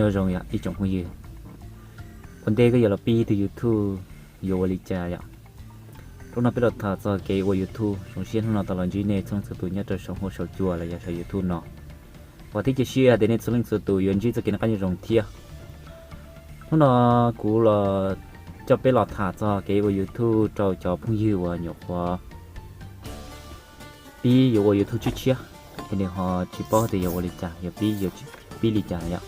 Nyob zoo yom ib tsoom phooj ywg, ua ntej koj yuav los pib tus YouTube yuav ua li cas yom? Hnub no peb los tham txog kev ua YouTube. Zoo siab hnub no tau los ntsib nej txhua leej txhua tus nyob rau saum huab saum cua los yog saum YouTube no. Vam thiab cia siab hais tias nej txhua leej txhua tus yuav ntsib txoj kev noj qab nyob zoo thiab. Hnub no kuv los coj peb los tham txog kev ua YouTube rau cov phooj ywg uas nyuam qhuav pib yuav ua YouTube tshiab tshiab, es nws ho tsis paub tias yuav ua li cas, yuav pib, yuav pib li cas yom.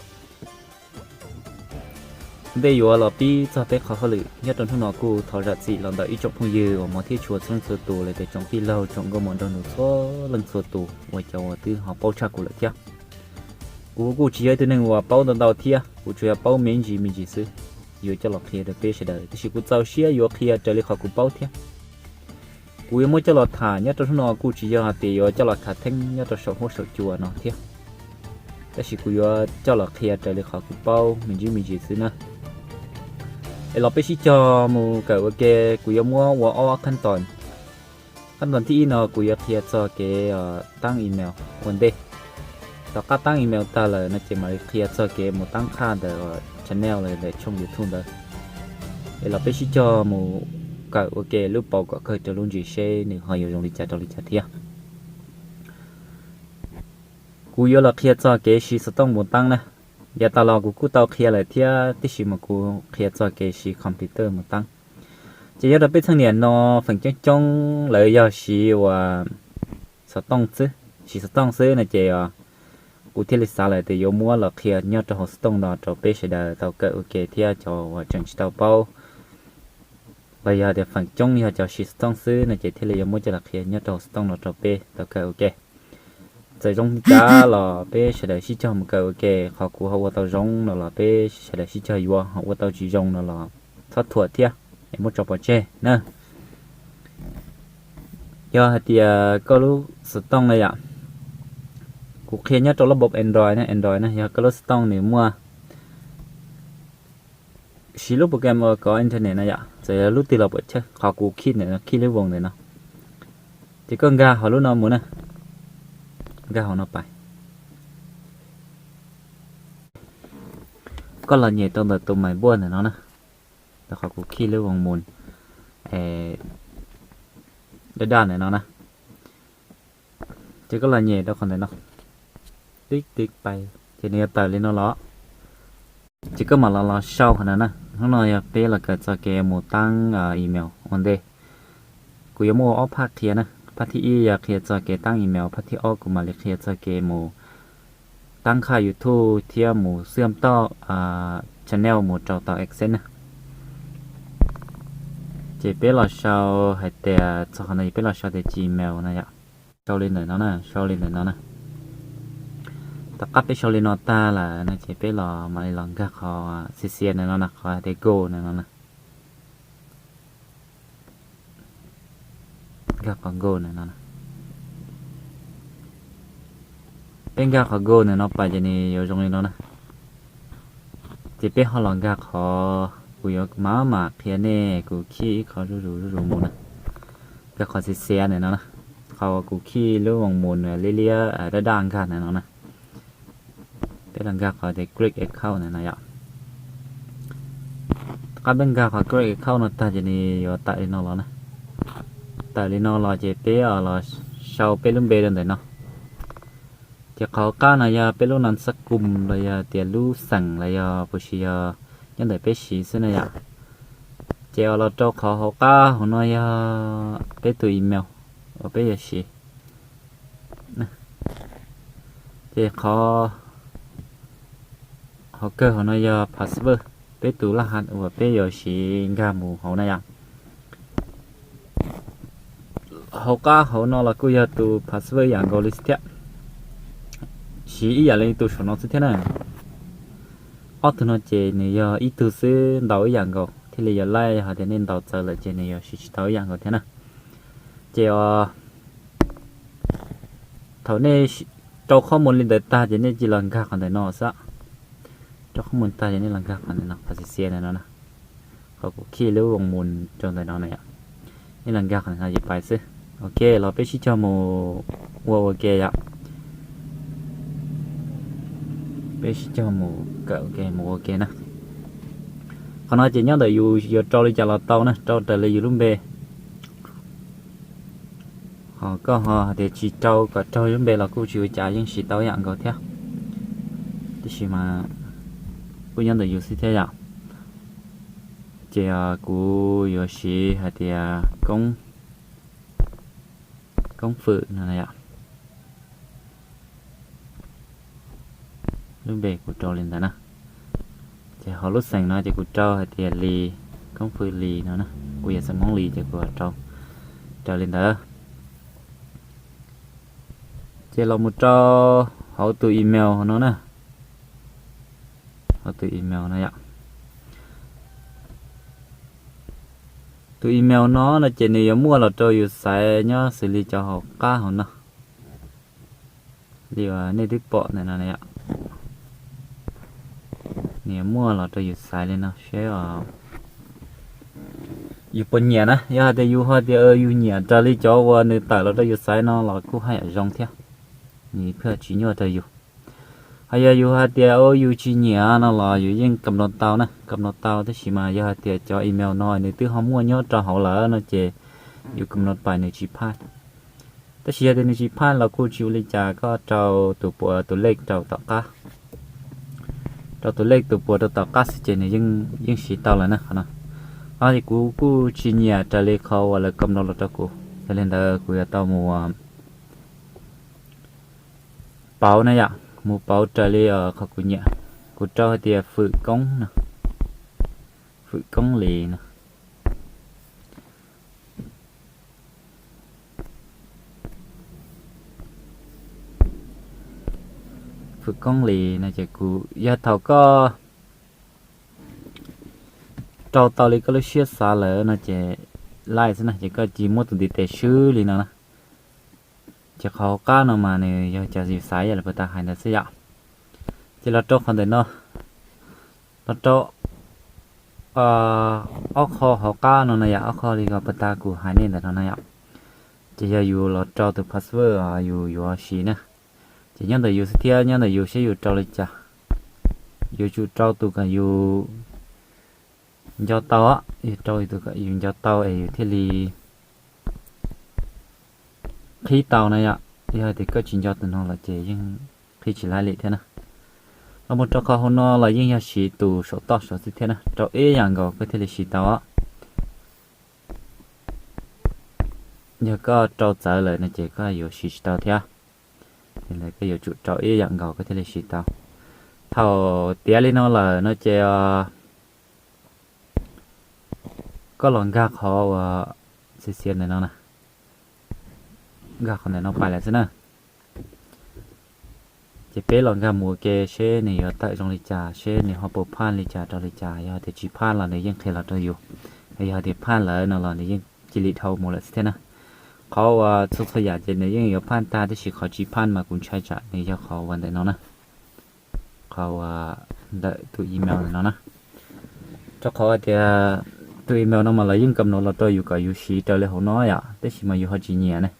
Ua ntej yuav los pib txog peb qhov hauj lwm nyob rau hnub no kuj thov zam txim los ntawm ib tsoom phooj ywg uas hmov thiab tshua txhua leej txhua tus, los tias tsoom tij laug tsoom nkauj muam nraug nus txhua leej txhua tus uas cov uas twb ho paub tshaj kuv lawm thiab. Kuv kuj tsis yog ib tug neeg uas paub ntau ntau thiab, kuv tsuas yog paub me ntsis me ntsis xwb, yuav coj los qhia rau peb sawv daws, tiam sis kuv txaus siab yuav qhia raws li qhov kuv paub thiab. Kuv yuav muab coj los tham nyob rau hnub no kuj tsis yog hais tias yuav coj los tham theeb nyob rau saum huab saum cua no thiab, tab sis kuv yuav coj los qhia raws li qhov kuv paub me ntsis me ntsis xwb na. Es los peb sib cog mus kawm ua ke, kuv yuav muab ua ob qhab tos. Qhab tos thib ib no kuv yuav qhia txog kev tab email ua ntej. Tom qab tab email tag lawm no ces mam li qhia txog kev mus tab qhaj ntawm channel los ntawm tshooj YouTube ntawd. Es los peb sib cog mus kawm ua ke lub paus kom kawg rau lub ntsis seb nws ho yuav zoo li cas rau li cas thiab. Kuv yuav los qhia txog kev siv xov tooj mus tab na. Yav tas los kuv kuj tau qhia lawm thiab, tiam sis mas kuv qhia txog kev siv computer mus tab. Ces nyob rau peb txheej niam no feem coob coob lawv yog siv uas xov tooj xwb, siv xov tooj xwb no ces kuv thiaj li xav lawm tias yuav muab los qhia nyob rau hauv xov tooj no rau peb sawv daws tau kawm ua ke thiab, cov uas tseem tsis tau paub los yog tias feem coob yog cov siv xov tooj xwb no ces thiaj li yuav muab coj los qhia nyob rau hauv xov tooj no rau peb tau kawm ua ke. Txawm zoo li cas los peb sawv daws sib cog mus kawm ua ke, qhov kuv ho ua tau zoo no los peb sawv daws sib cog yuav, ho ua tau tsis zoo no los txhob thuam thiab, es muab tso pov tseg na. Yog hais tias koj lub xov tooj na yom, kuv qhia nyob rau lub npob Android na, Android na, yog koj lub xov tooj nws muaj siv lub program uas kov internet na yom, txawm yog lub twg los puas chawj, qhov kuv khij ntawm no, khij lub voos ntawm no, ces koj nkag hauv lub no mus na, nkag hauv no pais. Koj los nyem tau ntawm tus mais npuaj ntawm no na, rau qhov kuv khij lub voos mus daj daj ntawm no na. Ces koj los nyem rau qhov ntawm no, tib tib pais, ces nws yuav tawm li no los. Ces koj mam los los sau qhov ntawd na. Hnub no yog peb los kawm txog kev mus tab email ua ntej. Kuv yuav muaj ua ob phaj qhia na. Phaj thib ib yog qhia txog kev tab email, phaj thib ob kuv mam li qhia txog kev mus tab qhaj YouTube thiab mus xwb toj channel mus rau tau AdSense na. Ces peb los sau hais tias txog qhov no ces peb los sau tias Gmail no yom. Sau li ntawm no na, sau li ntawm no na. Tom qab peb sau li no tag lawm no ces peb los mam li los nkag qhov xi xia ntawm no na, qhov hais tias Go ntawm no na. Nkag qhov Go ntawm no. Peb nkag qhov Go ntawm no pais ces nws yuav zoo li no na. Ces peb ho los nkag qhov kuv yuav mam mam qhia nej, kuv khij ib qho zuj zus zuj zus mus na. Nkag qhov xi xia ntawm no na, qhov kuv khij lub voos mus liab liab daj daj nkag ntawm no na. Peb los nkag qhov tias create account ntawm no yom. Qab peb nkag qhov create account no tag ces nws yuav tawm li no los na. Tawm li no los ces peb los sau peb lub npe rau ntawm no. Ces qhov hauv qab no yog peb lub nam xab kum los yog tias lub xeem los yog puas tsis yog nyob ntawm peb siv xwb na yom. Ces los rau qhov hauv qab hauv no yog peb tus email uas peb yuav siv. Ces qhov hauv kawg hauv no yog password, peb tus laj ha uas peb yuav siv nkag mus hauv na yom. Hauv qab hauv no los kuj yog tus password ib yam nkaus li xwb thiab, siv ib yam li tus saum no xwb thiab na. Ob tug no ces nws yog ib tug xwb, ntaus ib yam nkaus thiaj li yuav laij, yog hais tias nej ntaus txawv lawm ces nws yuav siv tsis tau ib yam nkaus thiab na. Ces thaum nej rau qhov mus li ntawd tag ces nej cia li los nkag qhov ntawm no xwb. Rau qhov mus tag ces nej los nkag qhov ntawm no, qhov xi xia ntawm no na, qhov kuv khij lub voos mus rau ntawm no na yom. Nej los nkag qhov ntawm no ces pais xwb. Ok, los peb sib cog mus ua ua ke yom. Peb sib cog mus kawm ua ke mus ua ke na. Qhov no ces nyob ntawm yus yuav rau li cas los tau na, rau raws li yus lub npe. Ho koj ho hais tias tsis rau, kom rau lub npe los kuj tsis ua cas, yeej siv tau yam nkaus thiab. Tab sis mas kuj nyob ntawm yus xwb thiab yom. Ces kuv yuav siv hais tias Koob, Koob Fwm no yom. Lub npe kuv rau li ntawd na. Ces hauv lub xeem no ces kuv rau hais tias Lis, Koob Fwm Lis no na. Kuv yog xeem Hmoob Lis ces kuv rau raws li ntawd. Ces los mus rau hauv tus email no na. Hauv tus email no yom. Tus email no no ces nws yuav muaj los rau yus xaiv nyob xws li cov hauv qab hauv no. Li uas nej twb pom ntawm no yom. Nws yuav muaj los rau yus xaiv li no seb yus puas nyiam na. Yog hais tias yus ho tias yus nyiam raws li cov uas nws tawm los rau yus xaiv no los kuj haj yam zoo thiab, nws kuj tsis nyuaj rau yus. Ho yog yus hais tias yus tsis nyiam no los yus yeej kam no tau na, kam no tau, tab sis mas yog hais tias cov email no nws twb ho muaj nyob rau hauv lawm no ces yus kam no pais nws tsis phaj. Tab sis yog tias nws tsis phaj los kuj tsis ua li cas, koj rau tus puav tus lej rau tom qab, rau tus lej tus puav rau tom qab xwb ces nws yeej siv tau lawm na qhov no. Ho ces kuv kuj tsis nyiam raws li qhov uas lawv kam no los rau kuv, yog li ntawd kuv yuav tau mus pauv na yom, mus pauv raws li qhov kuv nyiam. Kuv rau hais tias Fwm Koob no, Fwm Koob Lis no. Fwm Koob Lis no ces kuv, yog thaum koj rau tau li koj lub siab xav lawm no ces laij xwb na, ces koj cia muab tus ntiv tes swb li no na. Ces qhov hauv qab no mas nws yog cov yus xaiv yam li puag ta hais ntawd xwb yom. Ces los rau qhov ntawm no, los rau ob qho hauv qab no na yom, ob qho li ko puag ta kuv hais nej ntawm no na yom. Ces yog yus los rau tus password yus yuav siv na. Ces nyob ntawm yus xwb thiab, nyob ntawm yus seb yus rau li cas. Yuav tsum rau tus kom yus nco tau, yus rau tus kom yus nco tau es yus thiaj li qhib tau na yom. Yog tias koj tsis nco tus no los ces yeej qhib tsis laib li thiab na. Los mus rau qhov hauv no los yeej yog siv tus saum toj saud xwb thiab na, rau ib yam nkaus koj thiaj li siv tau. Yog koj rau txawv lawm no ces koj yuav siv tsis tau thiab. Ces koj yuav tsum rau ib yam nkaus koj thiaj li siv tau. Thaum tiav li no lawm no ces koj los nkag qhov uas xiav xiav ntawm no na, nkag qhov ntawm no pais lawm xwb na. Ces peb los nkag mus ua ke seb nws yuav tawm zoo li cas, seb nws ho puas phaj li cas rau li cas. Yog tias tsis phaj los nws yeej qhia los rau yus, yog tias phaj lawm no los nws yeej cia li dhau mus lawm xwb thiab na. Qhov uas txhua txhua yam ces nws yeej yuav phaj tag, tab sis qhov tsis phaj mas kuv ntshai tsam nws yog qhov uas ntawm no na, qhov uas ntawm tus email ntawm no na. Rau qhov tias tus email no mas lawv yeej kam no los rau yus kom yus siv raws li hauv no yom, tab sis mas yus ho tsis nyiam ne,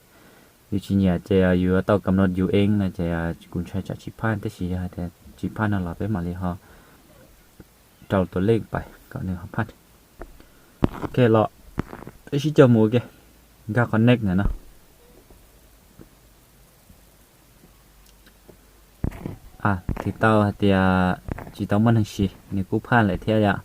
yus tsis nyiam ces yus yuav tau kam no yus ev no ces kuv ntshai tsam tsis phaj, tab sis yog tias tsis phaj no los peb mam li ho rau tus lej pais kom nws ho phaj. Ok los, peb sib cog mus ua ke, nkag qhov next ntawm no. Twb tau hais tias tsis tau muaj neeg siv, nws kuj phaj lawm thiab yom.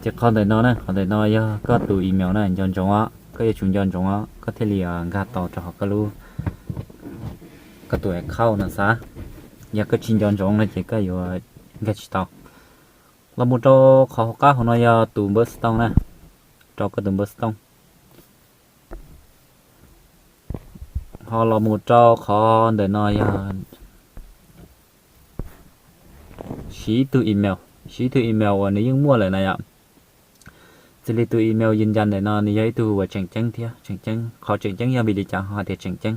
Ces qhov ntawm no na, qhov ntawm no yog koj tus email na, nco ntsoov os, koj yuav tsum nco ntsoov os koj thiaj li nkag tau rau hauv koj lub, koj tus account no xav. Yog koj tsis nco ntsoov no ces koj yuav nkag tsis tau. Los mus rau qhov hauv qab hauv no yog tus npawb xov tooj na, rau koj tus npawb xov tooj. Ho los mus rau qhov ntawm no yog siv ib tug email, siv ib tug email uas nws yeej muaj lawm na yom. Xws li tus email yws ncas ntawm no nws yog ib tug uas tseem ceeb thiab, tseem ceeb, qhov tseem ceeb yog vim li cas ho hais tias tseem ceeb.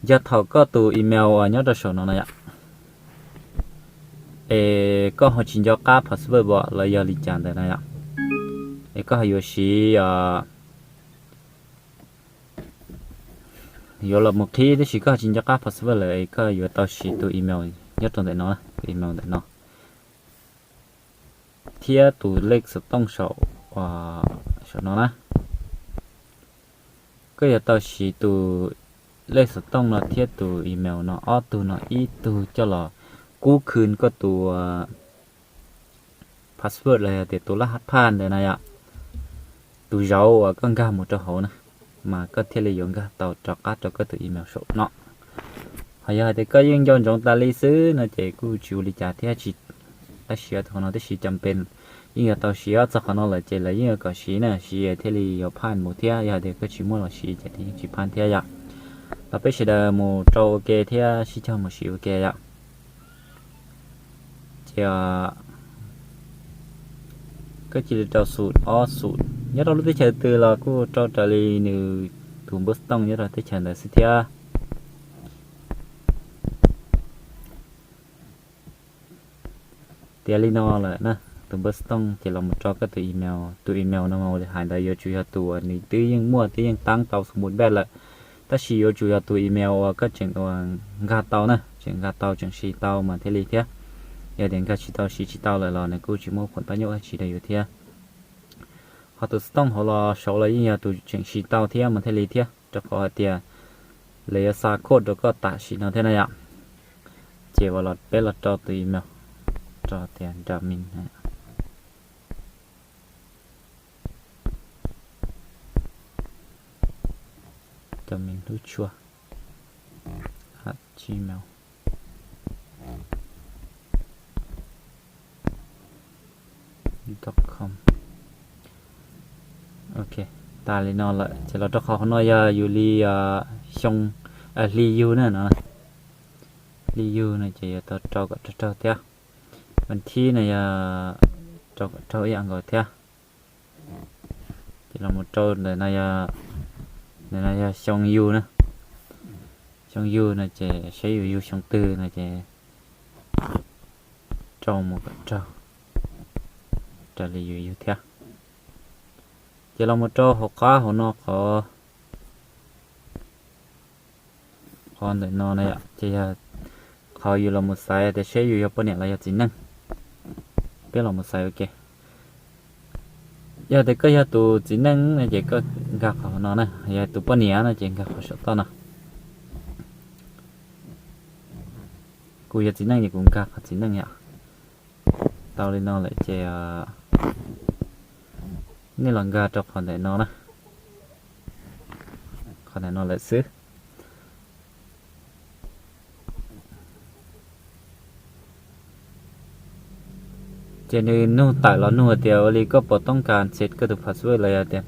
Yog thaum koj tus email uas nyob rau saum no na yom, es koj ho tsis nco qab password los yog li cas ntawd na yom, es koj ho yuav siv, o, yuav los mus qhib, tab sis koj tsis nco qab password lawm, koj yuav tau siv tus email nyob rau ntawm no, tus email ntawm no, thiab tus lej xov tooj saum, saum no na. Koj yuav tau siv tus lej xov tooj no thiab tus email no, ob tug no ib tug coj los kub khw koj tus password los yog tias tus laj hab phaj ntawd na yom, tus zauv uas koj nkag mus rau hauv na, mas koj thiaj li yuav nkag tau rov qab rau koj tus email saum no. Ho yog hais tias koj yeej nco ntsoov tas li xwb no ces kuj tsis ua li cas thiab, tsis, tab sis tus qhov no tab sis cam pes yeej yuav tau siv, txog qhov no lawm ces lawv yeej yuav kom siv na, siv thiaj li yuav phaj mus thiab, yog hais tias koj tsis muab los siv ces yeej tsis phaj thiab yom. Los peb sawv daws mus rau ua ke thiab sib cog mus siv ua ke yom. Ces koj cia li rau xum ob xum nyob rau lub teb chaws twg los kuj rau raws li nws tus npawb xov tooj nyob rau teb chaws ntawd xwb thiab. Tiav li no lawm na, tus npawb xov tooj ces los mus rau koj tus email, tus email no mas ua li hais ntawd yuav tsum yog tus uas nws twb yeej muaj twb yeej tab tau xu npun npaj lawm, tab sis yuav tsum yog tus email uas koj tseem uas nkag tau na, tseem nkag tau tseem siv tau mas thiaj li thiab. Yog tias nkag tsis tau siv tsis tau lawm los nws kuj tsis muaj khuam pab nyuj dab tsi rau yus thiab. Ho tus xov tooj hauv los saud los yeej yog tus tseem siv tau thiab mas thiaj li thiab, rau qhov hais tias lawv yuav xa code rau koj tam sim no thiab na yom. Ces uas los peb los rau tus email, rau tias Dami, Dami lub tshuaj, gmail com. Ok, tas li no lawm ces los rau qhov hauv no yog yus li xyoo, hli yug na no, hli yug no ces yuav tau rau kom raug raug thiab. Vas thib no yog rau kom raug ib yam nkaus thiab. Ces los mus rau ntawm no, ntawm no yog xyoo yug na, xyoo yug no ces saib yus yug xyoo twg no ces rau mus kom raug raws li yus yug thiab. Ces los mus rau hauv qab hauv no qhov, qhov ntawm no na yom, ces yog qhov yus los mus xaiv tias seb yus yog poj niam los yog txiv neej. Peb los mus xaiv ua ke. Yog tias koj yog tus txiv neej no ces koj nkag qhov no na, yog tus poj niam no ces nkag qhov saum toj no. Kuv yog txiv neej ces kuv nkag qhov txiv neej yom. Tau li no lawm ces nej los nkag rau qhov ntawm no na, qhov ntawm no lawm xwb. Ces nws nug tawm los nug tias ua li koj puas toob kas set koj tus password los yog tias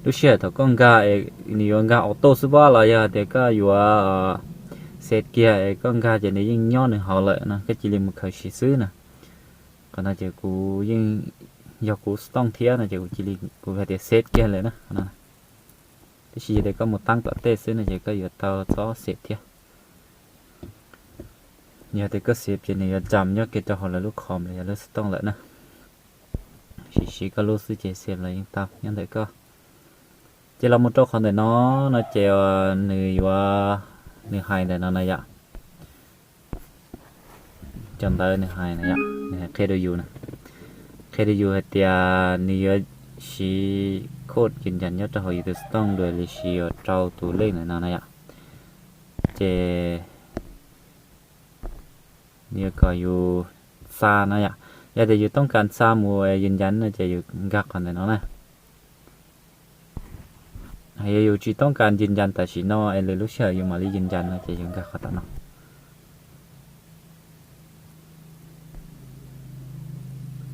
lub sij hawm thaum koj nkag es nws yuav nkag auto xwb pob los yog tias koj yuav set kiag es koj nkag ces nws yeej nyob nws hauv lawm no, koj cia li mus khaws siv xwb na. Qhov no ces kuv yeej yog kuv xov tooj thiab no ces kuv cia li kuv hais tias set kiag lawm na. Tab sis yog tias koj mus tab tom tej xwb no ces koj yuav tau txhob set thiab. Yog tias koj set ces nws yuav tsam nyob kiag rau hauv lawv lub com los yog lub xov tooj lawm na. Siv siv koj lub xwb ces set los yeej tau nyob ntawm koj. Ces los mus rau qhov ntawm no, no ces nws yuav, nws hais ntawm no na yom. Cov ntawv nws hais na yom, nws hais qhia rau yus na, qhia rau yus hais tias nws yuav siv code yws ncas nyob rau hauv yus tus xov tooj dua li siv yuav rau tus lej ntawm no na yom. Ces nws yuav kom yus xa no yom. Yog tias yus toob kas xa mus yws ncas no ces yus nkag qhov ntawm no na. Yog yus tsis toob kas yws ncas tam sim no es lwm lub sij hawm yus mam li yws ncas no ces yus nkag qhov tom no.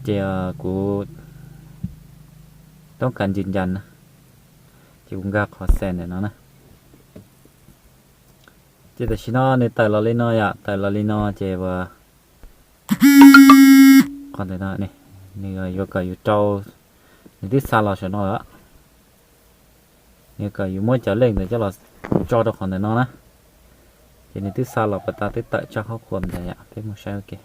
Ces kuv toob kas yws ncas na, ces kuv nkag qhov xa ntawm no na. Ces tam sim no nws tawm los li no yom, tawm los li no ces uas qhov ntawm no nws yuav kom yus rau, nws twb xa los saum no lawm. Nws yuav kom yus muab cov lej ntawd coj los tso rau qhov ntawm no na. Ces nws twb xa los pas tas twb tawm tso hauv qhov ntawd yom, peb mus saib ua ke.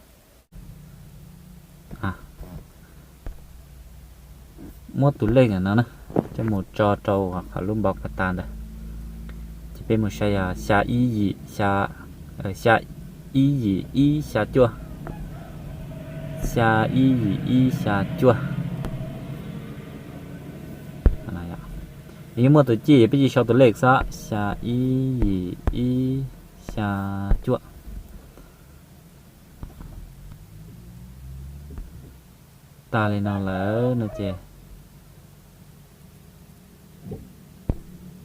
Muab tus lej ntawm no na, coj mus tso rau qhov lub npau pas tas ntawd. Peb mus saib yog xya ib yim, xya ib yim ib xya cuaj, xya ib yim ib xya cuaj. Yeej muaj tus cij, peb cia sau tus lej xwb, xya ib yim ib xya cuaj. Tas li no lawm no ces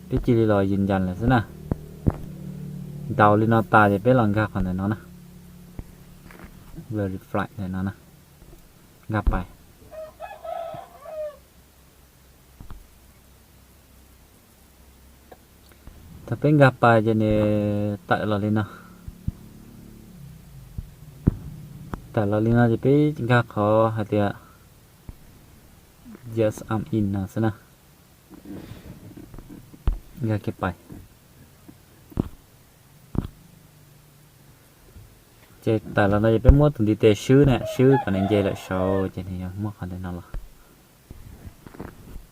peb cia li los yws ncas lawm xwb na. Ntaus li no tas ces peb los nkag qhov ntawm no na, verify ntawm no na, nkag pais. Thaum peb nkag pais ces nws tawm los li no. Tawm los li no ces peb nkag qhov hais tias yes, I'm in no xwb na. Nkag kiag pais. Ces tawm los no ces peb muab tus ntiv tes swb na, swb kom nws nce lawm saud ces nws yuav muaj qhov ntawm no los.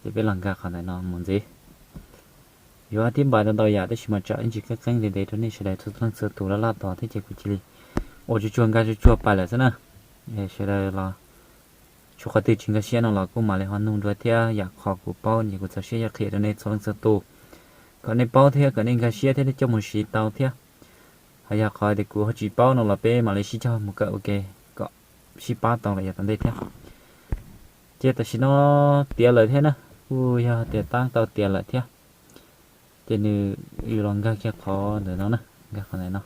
Ces peb los nkag qhov ntawm no mus ntxiv. Yuav thib npais tau ntau yam tab sis mas tsam ib ntsis qeeb qeeb ntev ntev rau nej sawv daws txhua leej txhua tus laj laj tos thiab ces kuv cia li ua tsuag tsuag nkag tsuag tsuag pais lawm xwb na. Sawv daws los tshuav qhov twg tsis nkag siab no los kuj mam li ho nug dua thiab, yam qhov kuv paub ces kuv txaus siab yuav qhia rau nej txhua leej txhua tus kom nej paub thiab kom nej nkag siab thiab nej coj mus siv tau thiab. Hos yog qhov tias kuv ho tsis paub no los peb mam li sib cog mus kawm ua ke kom sib pab tau lawm yav tom ntej thiab. Ces tam sim no tiav lawm thiab na, kuj yog tias tab tau tiav lawm thiab. Ces nws, yus los nkag kiag qhov ntawm no na, nkag qhov ntawm no.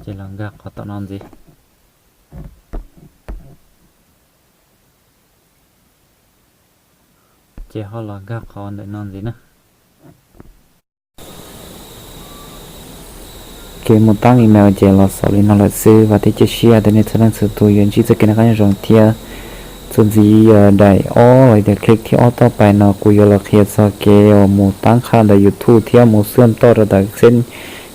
Ces los nkag qhov tom no ntxiv. Ces ho los nkag qhov ntawm no ntxiv na. Kev mus tab email ces los xaus li no lawm xwb, vam thiab cia siab tias nej txhua leej txhua tus yuav ntsib txoj kev noj qab nyob zoo thiab. Txuas ntxiv daim ob los tias click thib ob toj pais no kuv yuav los qhia txog kev uas mus tab qha ntawm YouTube thiab mus xuam toj rau ntawm xeb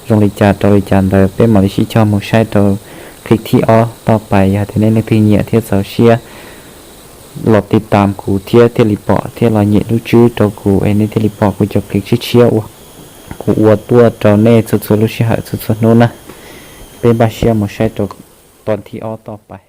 zoo li cas rau li cas ntawd, peb mam li sib cog mus saib rau click thib ob toj pais. Yog tias nej leej twg nyiam thiab txaus siab los tiv tam kuv thiab thiaj li pom thiab los nyem lub tswb rau kuv es nej thiaj li pom kuv cov click tshiab tshiab uas kuv ua tuaj rau nej txhua txhua lub sij hawm txhua txhua hnub na. Peb npaj siab mus saib rau toj thib ob toj pais.